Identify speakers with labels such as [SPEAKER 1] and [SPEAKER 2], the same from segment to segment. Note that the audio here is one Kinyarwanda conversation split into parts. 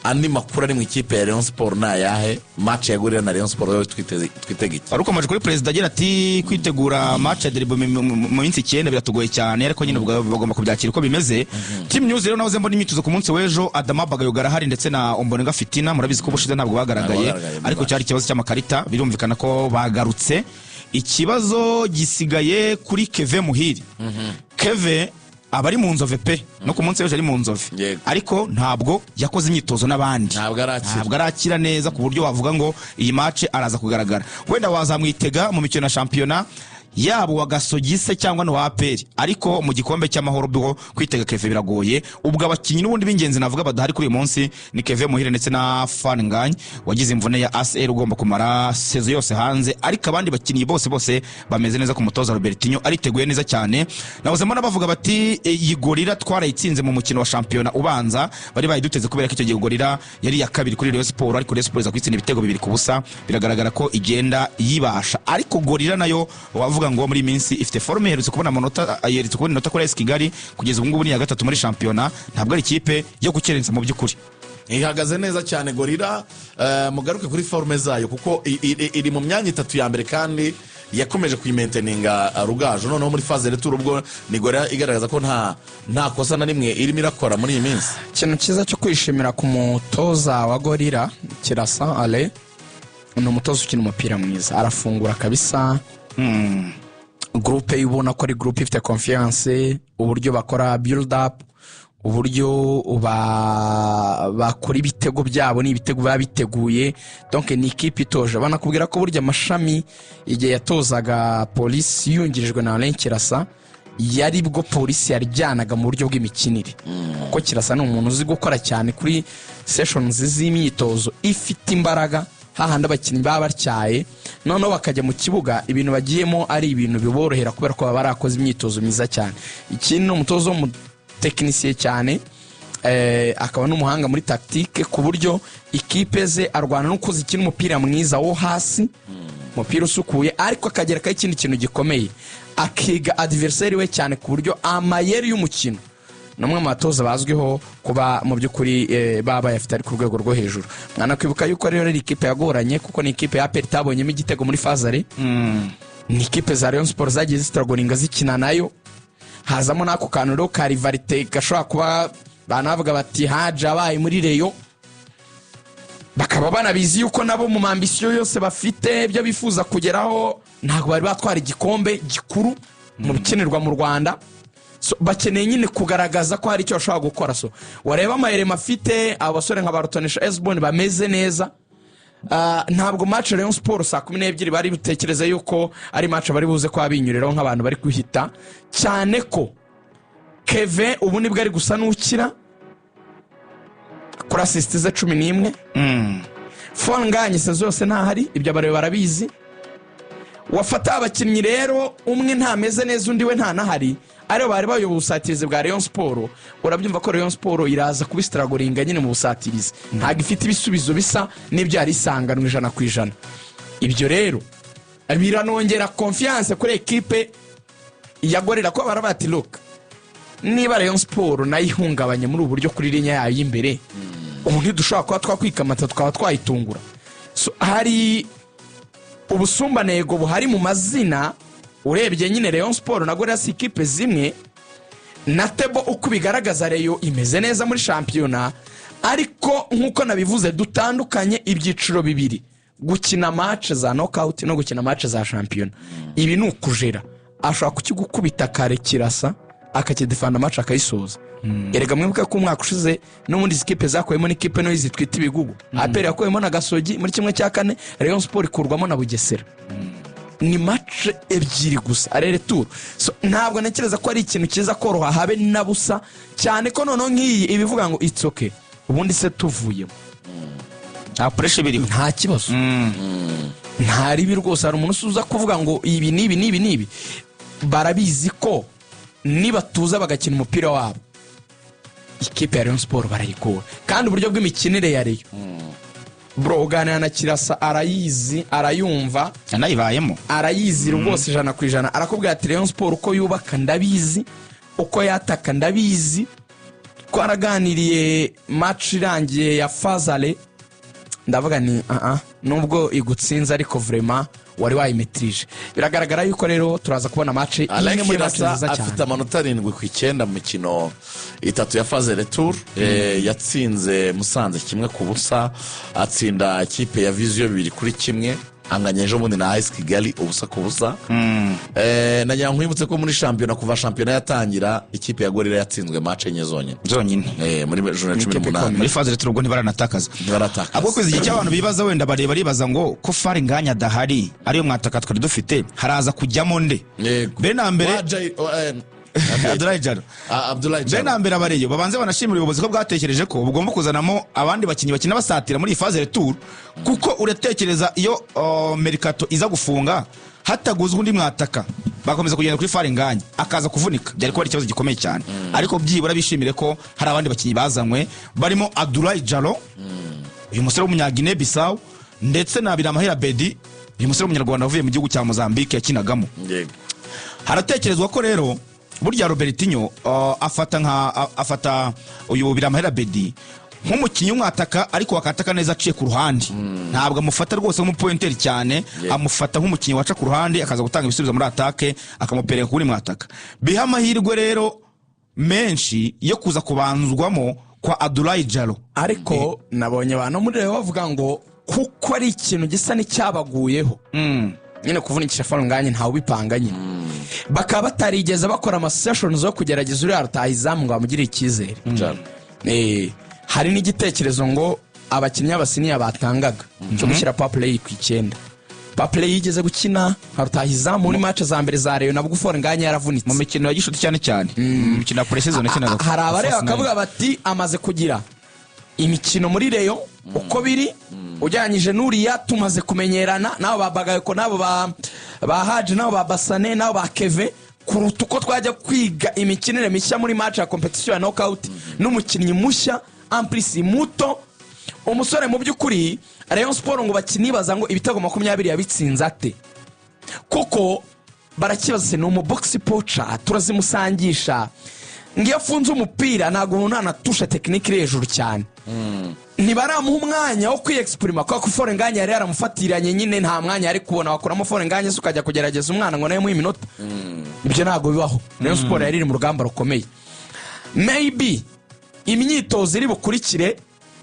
[SPEAKER 1] Andi makuru ari mu ikipe ya Rayon Sport ni ayahe? Match ya Gorilla na Rayon Sport yo twitege iki?
[SPEAKER 2] Wari ukomeje kuri perezida agira ati kwitegura match ya derby mu minsi 9 biratugoye cyane, ariko nyine ubwo bagomba kubyakira uko bimeze. Team News rero, nahoze mbona imyitozo ku munsi w'ejo. Adama Bagayogo arahari ndetse na Ombolenga Fitina. Murabizi ko ubushize ntabwo bagaragaye,
[SPEAKER 1] Ntabwo bagaragaye muri
[SPEAKER 2] ariko
[SPEAKER 1] match.
[SPEAKER 2] cyari ikibazo cy'amakarita. Birumvikana ko bagarutse. Ikibazo gisigaye kuri Keve Muhire. Keve aba ari mu Nzove pe, no ku munsi w'ejo ari mu Nzove, ariko ntabwo yakoze imyitozo n'abandi.
[SPEAKER 1] Ntabwo arakira.
[SPEAKER 2] Ntabwo arakira neza ku buryo wavuga ngo iyi match araza kugaragara. Wenda wazamwitega mu mikino ya shampiyona, yaba uwa Gasogi se cyangwa n'uwa APR, ariko mu gikombe cy'Amahoro bwo kwitega Keve biragoye. Ubwo abakinnyi n'ubundi b'ingenzi navuga badahari kuri uyu munsi ni Keve Muhire ndetse na Fall Ngagne wagize imvune ya ACL, ugomba kumara saison yose hanze. Ariko abandi bakinnyi bose bose bameze neza. Ku mutoza Robertinho ariteguye neza cyane. Nabuzemo n'abavuga bati iyi Gorilla twarayitsinze mu mukino wa shampiyona ubanza, bari bayiduteze, kubera ko icyo gihe Gorilla yari iya kabiri kuri Rayon Sport, ariko Rayon Sport iza kuyitsinda ibitego 2-0. Biragaragara ko igenda yibasha, ariko Gorilla nayo wavuga ngo muri iyi minsi ifite forme, iherutse kubona amanota, iherutse kubona inota kuri AS Kigali. Kugeza ubu ngubu ni iya gatatu muri shampiyona. Ntabwo ari ikipe yo gukerensa mu by'ukuri.
[SPEAKER 1] Ihagaze neza cyane Gorilla. Mugaruke kuri forme zayo, kuko iri mu myanya itatu ya mbere kandi yakomeje kuyimaintaininga. Rugaju, noneho muri phase retour ubwo ni Gorilla igaragaza ko nta kosa na rimwe irimo irakora muri iyi minsi.
[SPEAKER 3] Ikintu cyiza cyo kwishimira ku mutoza wa Gorilla, Kirasa Ale, ni umutoza ukina umupira mwiza, arafungura kabisa. Groupe ubona ko ari groupe ifite confiance, uburyo bakora build up, uburyo bakora ibitego byabo, ni ibitego biba biteguye. Donc ni ikipe itoje. Banakubwira ko burya Amashami, igihe yatozaga Polisi yungirijwe na Alain Kirasa, yari bwo Polisi yaryanaga mu buryo bw'imikinire, kuko Kirasa ni umuntu uzi gukora cyane kuri sessions z'imyitozo ifite imbaraga, hahandi abakinnyi baba batyaye, noneho bakajya mu kibuga ibintu bagiyemo ari ibintu biborohera, kubera ko baba barakoze imyitozo myiza cyane. Ikindi, ni umutoza w'umutekinisiye cyane, akaba n'umuhanga muri tactique, ku buryo ikipe ze arwana n'uko zikina umupira mwiza wo hasi, umupira usukuye, ariko akagerekaho ikindi kintu gikomeye, akiga adversaire we cyane, ku buryo amayeri y'umukino ni umwe mu batoza bazwiho kuba mu by'ukuri baba bayafite ari ku rwego rwo hejuru. Mwanakwibuka yuko rero ari ikipe yagoranye, kuko ni ikipe ya APR itabonyemo igitego muri phase aller, ni ikipe za Rayon Sport zagiye zistrugglinga zikina nayo. Hazamo n'ako kantu rero ka rivalité gashobora kuba banavuga bati haje abaye muri Rayon, bakaba banabizi yuko nabo mu ma ambitions yose bafite, ibyo bifuza kugeraho, ntabwo bari batwara igikombe gikuru mu bikinirwa mu Rwanda. So, bakeneye nyine kugaragaza ko hari icyo bashobora gukora. So wareba amayerema afite, abasore nka ba Rutonesha Esbon bameze neza. Ntabwo match Rayon Sport saa 12 bari butekereze yuko ari match bari buze kuba binyuriraho nk'abantu bari guhita cyane, ko Keve ubu nibwo ari gusa n'ukira kuri assist ze 11. Fall Ngagne zose ntahari, ibyo abareba barabizi. Wafata abakinnyi rero, umwe ntameze neza, undi we ntanahari, aribo bari bayoboye ubusatirizi bwa Rayon Sport. Urabyumva ko Rayon Sport iraza kuba istrugglinga nyine mu busatirizi, ntabwo ifite ibisubizo bisa n'ibyo yari isanganwe 100%. Ibyo rero biranongera confiance kuri ekipe ya Gorilla, ko baravuga ati look, niba Rayon Sport nayo ihungabanye muri ubu buryo kuri ligne yayo y'imbere, ubu ntidushobora kuba twakwikamata tukaba twayitungura. So, hari ubusumbanego buhari mu mazina. Urebye nyine Rayon Sport na Gorilla si ikipe zimwe na table uko bigaragaza. Rayon imeze neza muri shampiyona, ariko nk'uko nabivuze, dutandukanye ibyiciro bibiri: gukina match za knockout no gukina match za shampiyona. Ibi ni ukujera, ashobora kukigukubita kare Kirasa akakidefanda, match akayisoza. Erega mwibuke ko umwaka ushize n'ubundi izi kipe zakuyemo n'ikipe ntoya zitwita ibigugu. APR yakuyemo na Gasogi muri 1/4, Rayon Sport ikurwamo na Bugesera. Ni match ebyiri gusa, aller-retour. So, ntabwo ntekereza ko ari ikintu cyiza koroha habe na busa, cyane ko noneho nk'iyi ibivuga ngo it's okay, ubundi se tuvuyemo
[SPEAKER 2] Nta pressure biriho.
[SPEAKER 3] Nta kibazo, nta ribi rwose. Hari umuntu uza kuvuga ngo ibi n'ibi n'ibi n'ibi. Barabizi ko nibatuza bagakina umupira wabo, ikipe ya Rayon Sport barayigora. Kandi uburyo bw'imikinire ya Rayon, bro, uganira na Kirasa arayizi, arayumva.
[SPEAKER 2] Yanayibayemo.
[SPEAKER 3] Arayizi rwose 100%. Arakubwira ati Rayon Sport uko yubaka ndabizi, uko yataka ndabizi. Twaraganiriye match irangiye ya phase aller, ndavuga ni aha, nubwo igutsinze ariko vraiment wari wayimetirije. Biragaragara yuko rero turaza kubona match imwe
[SPEAKER 1] Alain
[SPEAKER 3] muri match
[SPEAKER 1] Kirasa
[SPEAKER 3] nziza
[SPEAKER 1] afite
[SPEAKER 3] cyane.
[SPEAKER 1] amanota 7 ku 9 mu mikino itatu ya phase retour. Yatsinze Musanze 1-0, atsinda ikipe ya Vision 2-1, anganya ejo bundi na AS Kigali 0-0. Nagira ngo nkwibutse ko muri shampiyona, kuva shampiyona yatangira, ikipe ya Gorilla yatsinzwe match enye zonyine.
[SPEAKER 2] Zonyine.
[SPEAKER 1] Muri journée cumi
[SPEAKER 3] Ikipe
[SPEAKER 1] n'umunani.
[SPEAKER 3] ikomeye.
[SPEAKER 2] Muri phase retour ubwo ntibaranatakaza.
[SPEAKER 1] Ntibaratakaza.
[SPEAKER 2] Ahubwo kwiza igihe cy'abantu bibaza, wenda bareba baribaza ngo ko Fall Ngagne adahari, ariyo mwataka twari dufite, haraza kujyamo nde?
[SPEAKER 1] Yego.
[SPEAKER 2] Mbere na mbere
[SPEAKER 1] Wa
[SPEAKER 2] Abdoulaye Jallo.
[SPEAKER 1] Ah, Abdoulaye
[SPEAKER 2] Mbere na
[SPEAKER 1] Jallo.
[SPEAKER 2] mbere, abareyo babanze banashimira ubuyobozi ko bwatekereje ko bugomba kuzanamo abandi bakinnyi bakina basatira muri iyi phase retour, kuko uratekereza iyo mercato iza gufunga hataguzwe undi mwataka, bakomeza kugenda kuri Fall Ngagne akaza kuvunika, byari kuba ari ikibazo gikomeye cyane. Ariko byibura bishimire ko hari abandi bakinnyi bazanywe barimo Abdoulaye Jallo, uyu musore w'umunyagine Bissau, ndetse na Biramahire Abeddy, uyu musore w'umunyarwanda wavuye mu gihugu cya Mozambique yakinagamo. Haratekerezwa ko rero burya Robertinho afata nka afata uyu Biramahire Abeddy nk'umukinnyi w'umwataka, ariko wakataka neza aciye ku ruhande. Ntabwo amufata rwose nk'umupointeri cyane, amufata nk'umukinnyi waca ku ruhande akaza gutanga ibisubizo muri attaque, akamupereka kuri mwataka. Biha amahirwe rero menshi yo kuza kubanzwamo kwa Abdoulaye Jallo.
[SPEAKER 3] Ariko nabonye abantu muri rero bavuga ngo kuko ari ikintu gisa n'icyabaguyeho nyine, kuvunikisha Fall Ngagne ntawe ubipanga nyine, bakaba batarigeze bakora ama sessions yo kugerageza uriya rutahizamu ngo bamugirire icyizere.
[SPEAKER 1] Jallo.
[SPEAKER 3] Hari n'igitekerezo ngo abakinnyi b'abasiniya batangaga cyo gushyira Paplay ku 9. Paplay yigeze gukina nka rutahizamu muri match za mbere za Rayon, nabwo Fall Ngagne yaravunitse.
[SPEAKER 2] Mu mikino ya gishuti, cyane cyane mu mikino ya pre-season yakinaga.
[SPEAKER 3] Hari abareba
[SPEAKER 2] First nine.
[SPEAKER 3] bakavuga bati amaze kugira imikino muri Rayon uko biri ujyanyije n'uriya tumaze kumenyerana, n'abo ba Bagayoko, n'abo ba Haji, n'abo ba Basane, n'abo ba Keve, kuruta uko twajya kwiga imikinire mishya muri match ya competition ya knockout n'umukinnyi mushya, en plus muto. Umusore mu by'ukuri Rayon Sport ngo bakinibaza ngo ibitego 20 yabitsinze ate, kuko barakibaza se ni umu box poacher, turazimusangisha ngo iyo afunze umupira ntabwo umuntu anatusha technique iri hejuru cyane. Ntibaramuha umwanya wo kwiyexprima kubera ko Fall Ngagne yari yaramufatiranye nyine, nta mwanya yari kubona. Wakuramo Fall Ngagne se ukajya kugerageza umwana ngo nawe muhe iminota? Ibyo ntabwo bibaho. Rayon Sport yari iri mu rugamba rukomeye. Maybe imyitozo iri bukurikire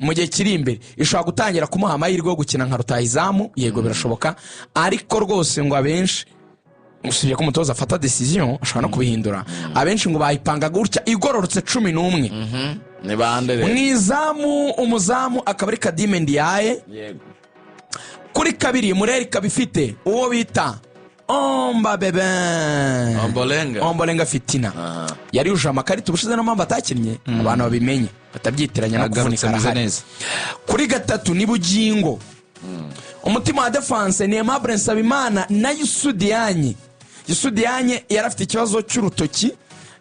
[SPEAKER 3] mu gihe kiri imbere ishobora gutangira kumuha amahirwe yo gukina nka rutahizamu. Yego, birashoboka, ariko rwose ngo abenshi, usibye ko umutoza afata decision ashobora no kubihindura, abenshi ngo bayipanga gutya igororotse 11.
[SPEAKER 1] Ni bande
[SPEAKER 3] Mu
[SPEAKER 1] rero?
[SPEAKER 3] izamu, umuzamu akaba ari Khadime Ndiaye. Kuri kabiri Mureri ikaba ifite uwo bita Omba Bebe.
[SPEAKER 1] Ombolenga.
[SPEAKER 3] Ombolenga Fitina yari yujuje amakarita ubushize, niyo mpamvu atakinnye, abantu babimenye batabyitiranya no
[SPEAKER 2] Agarutse
[SPEAKER 3] kuvunika,
[SPEAKER 2] ameze
[SPEAKER 3] arahari.
[SPEAKER 2] neza.
[SPEAKER 3] Kuri gatatu ni Bugingo. Umutima wa défense ni Aimable Nsabimana na Youssou Diagne. Youssou Diagne yari afite ikibazo cy'urutoki,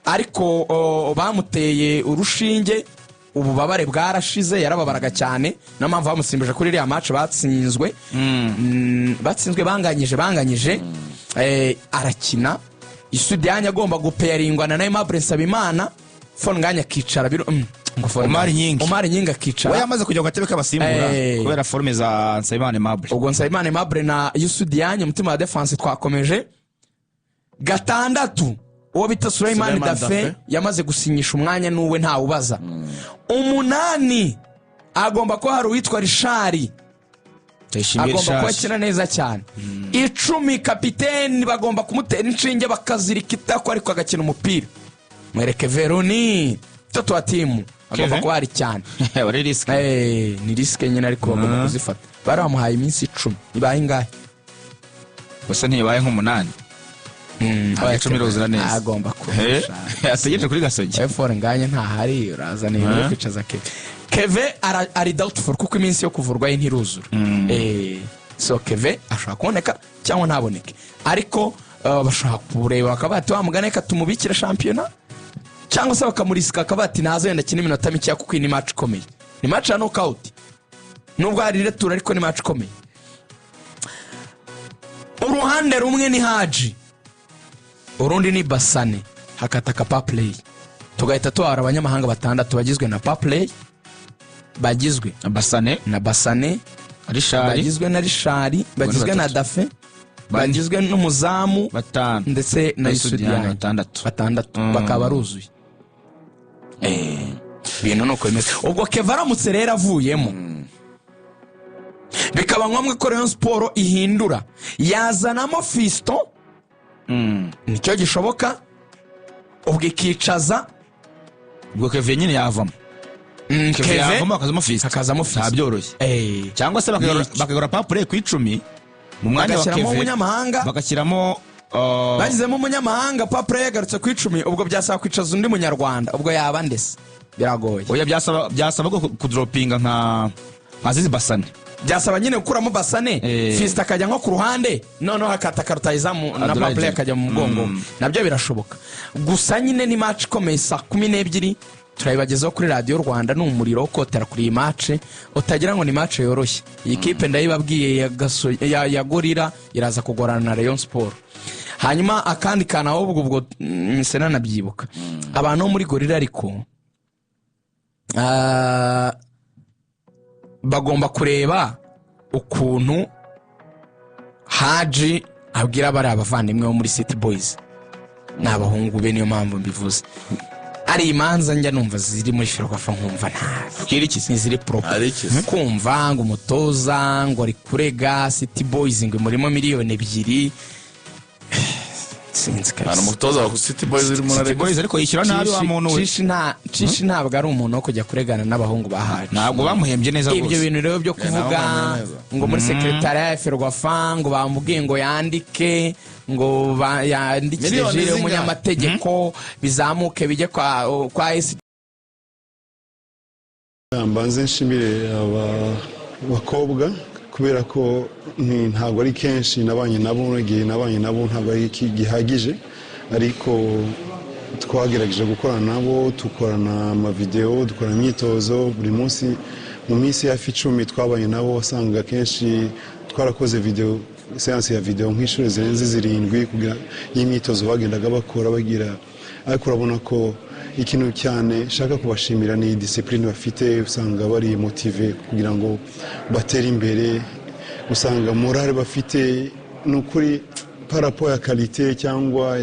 [SPEAKER 3] ariko bamuteye urushinge, ububabare bwarashize. Yarababaraga cyane, niyo mpamvu bamusimbuje kuri iriya match batsinzwe. Batsinzwe banganyije. Arakina Youssou Diagne agomba gupeyaringwa na Aimable Nsabimana, Fall Ngagne akicara ngo Fall
[SPEAKER 2] Omar
[SPEAKER 3] Ngagne.
[SPEAKER 2] Nyingi.
[SPEAKER 3] Omar Nyingi akicara.
[SPEAKER 2] We yamaze kujya ku gatebe k'abasimbura kubera forme za Nsabimana Aimable.
[SPEAKER 3] Ubwo Nsabimana Aimable na Youssou Diagne, umutima wa défense. Twakomeje gatandatu, uwo bita Suleyman
[SPEAKER 1] Suleiman
[SPEAKER 3] Dafe
[SPEAKER 1] Dafe.
[SPEAKER 3] yamaze gusinyisha umwanya n'uwe, ntawubaza. Umunani agomba kuba hari uwitwa Richard.
[SPEAKER 2] Ndayishimiye
[SPEAKER 3] Agomba kuba
[SPEAKER 2] Richard.
[SPEAKER 3] akina neza cyane. 10, kapiteni bagomba kumutera inshinge bakazirika itako, ariko agakina umupira. Mwereke Veroni toto wa timu agomba
[SPEAKER 2] Kevin?
[SPEAKER 3] kuba hari cyane.
[SPEAKER 2] Wari risque.
[SPEAKER 3] Ni risque nyine, ariko bagomba kuzifata. Bari bamuhaye iminsi 10, ibaye ingahe?
[SPEAKER 2] Gusa ntibaye nk'umunani. 10 iruzura neza.
[SPEAKER 3] Agomba kurusha.
[SPEAKER 2] Ategereje kuri Gasogi.
[SPEAKER 3] Fall Ngagne ntahari, urazana ibintu byo kwicaza Keve. Keve ari doubtful kuko iminsi yo kuvurwa ye ntiruzura. So Keve ashobora kuboneka cyangwa ntaboneke, ariko bashobora kureba bakaba bati wa mugani reka tumubikire shampiyona, cyangwa se bakamurisika bakaba bati naze wenda akine iminota mikeya, kuko iyi ni match ikomeye, ni match ya knockout nubwo hari retour, ariko ni match ikomeye. Uruhande rumwe ni Haji, urundi ni Basane, hakataka Paplay. Tugahita tubara abanyamahanga batandatu bagizwe na Papley, bagizwe
[SPEAKER 2] Basane,
[SPEAKER 3] na Basane,
[SPEAKER 2] Richard,
[SPEAKER 3] bagizwe na Richard, bagizwe na
[SPEAKER 2] batatu.
[SPEAKER 3] Dafe,
[SPEAKER 2] Bane.
[SPEAKER 3] bagizwe n'umuzamu
[SPEAKER 2] Batanu.
[SPEAKER 3] ndetse na
[SPEAKER 2] Na
[SPEAKER 3] Isudiani.
[SPEAKER 2] Isudiani, batandatu.
[SPEAKER 3] Batandatu bakaba baruzuye. Ibintu ni uko bimeze. Ubwo Keva aramutse rero avuyemo, bikaba ngombwa ko Rayon Sport ihindura, yazanamo Fiston, nicyo gishoboka, ubwo ikicaza
[SPEAKER 2] Ubwo Keve nyine yavamo. Keve
[SPEAKER 3] Keve
[SPEAKER 2] yavamo, hakazamo Fiston.
[SPEAKER 3] Hakazamo Fiston.
[SPEAKER 2] Nta byoroshye. Cyangwa se
[SPEAKER 3] Ni iki?
[SPEAKER 2] bakagura Papure ku 10 mu mwanya wa
[SPEAKER 3] Bagashyiramo
[SPEAKER 2] Keve,
[SPEAKER 3] umunyamahanga.
[SPEAKER 2] bagashyiramo
[SPEAKER 3] Bashyizemo umunyamahanga, Papure yagarutse ku 10, ubwo byasaba kwicaza undi munyarwanda, ubwo yaba ndetse biragoye.
[SPEAKER 2] Oya, byasaba ko kudropinga nka Azizi Basane.
[SPEAKER 3] Byasaba nyine gukuramo Basane, Fiston akajya nko ku ruhande, noneho hakataka rutayizamu na
[SPEAKER 2] Adelaide.
[SPEAKER 3] Papure akajya mu mugongo, nabyo birashoboka. Gusa nyine ni match ikomeye, saa 12 turayibagezaho kuri Radiyo Rwanda. Ni umuriro wo kotera kuri iyi match, utagira ngo ni match yoroshye. Iyi kipe ndayibabwiye ya Gorilla iraza kugorana na Rayon Sport. Hanyuma akandi kantu ahubwo ubwo mise nanabyibuka, abantu bo muri Gorilla ariko bagomba kureba ukuntu Haji abwira bariya abavandimwe bo muri City Boys, ni abahungu be, niyo mpamvu mbivuze. Ari imanza njya numva ziri muri Ferwafa, nkumva nta ntiziri proper.
[SPEAKER 1] Ari iki se?
[SPEAKER 3] Kumva ngo umutoza ngo ari kurega City Boys ngo imurimo miliyoni 2, sinzi
[SPEAKER 1] Hari
[SPEAKER 3] kabisa.
[SPEAKER 1] umutoza wa City Boys urimo
[SPEAKER 2] City
[SPEAKER 1] urarega.
[SPEAKER 2] Boys ariko yishyura nabi wa muntu we.
[SPEAKER 3] Cishi ntabwo ari umuntu wo kujya kuregana n'abahungu ba Haji.
[SPEAKER 2] Ntabwo bamuhembye neza
[SPEAKER 3] Ibyo
[SPEAKER 2] rwose.
[SPEAKER 3] bintu rero byo kuvuga
[SPEAKER 1] Nabo neza.
[SPEAKER 3] ngo muri secrétariat ya Ferwafa ngo bamubwiye ngo yandike, ngo yandikire
[SPEAKER 1] Miliyoni
[SPEAKER 3] Jire
[SPEAKER 1] zingahe?
[SPEAKER 3] umunyamategeko, bizamuke bijye kwa esi.
[SPEAKER 4] Mbanze nshimire aba bakobwa kubera ko ntabwo ari kenshi nabanye nabo. Igihe nabanye nabo ntabwo ari gihagije, ariko twagerageje gukorana nabo, dukorana amavidewo, dukora imyitozo buri munsi. Mu minsi hafi 10 twabanye nabo, wasanga kenshi twarakoze videwo, séance ya videwo nk'inshuro zirenze zirindwi kugira y'imyitozo bagendaga bakora bagira. Ariko urabona ko ikintu cyane nshaka kubashimira ni discipline bafite. Usanga bari motivé kugira ngo batere imbere, usanga morale bafite ni ukuri par rapport ya qualité cyangwa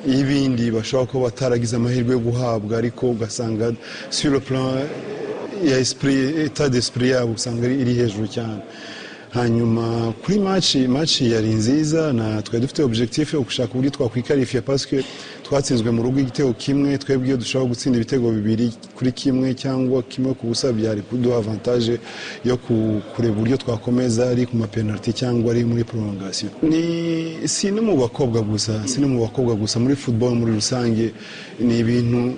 [SPEAKER 4] y'ibindi bashobora kuba bataragize amahirwe yo guhabwa, ariko ugasanga sur le plan ya esprit, état d'esprit yabo usanga iri hejuru cyane. Hanyuma kuri match, match yari nziza na twari dufite objectif yo gushaka uburyo twakwikarifiya parce que twatsinzwe mu rugo igitego kimwe. Twebwe iyo dushobora gutsinda ibitego 2-1 cyangwa 1-0, byari kuduha avantage yo kureba uburyo twakomeza ari ku mapenalty cyangwa ari muri prolongation. Ni si no mu bakobwa gusa, si no mu bakobwa gusa, muri football muri rusange ni ibintu.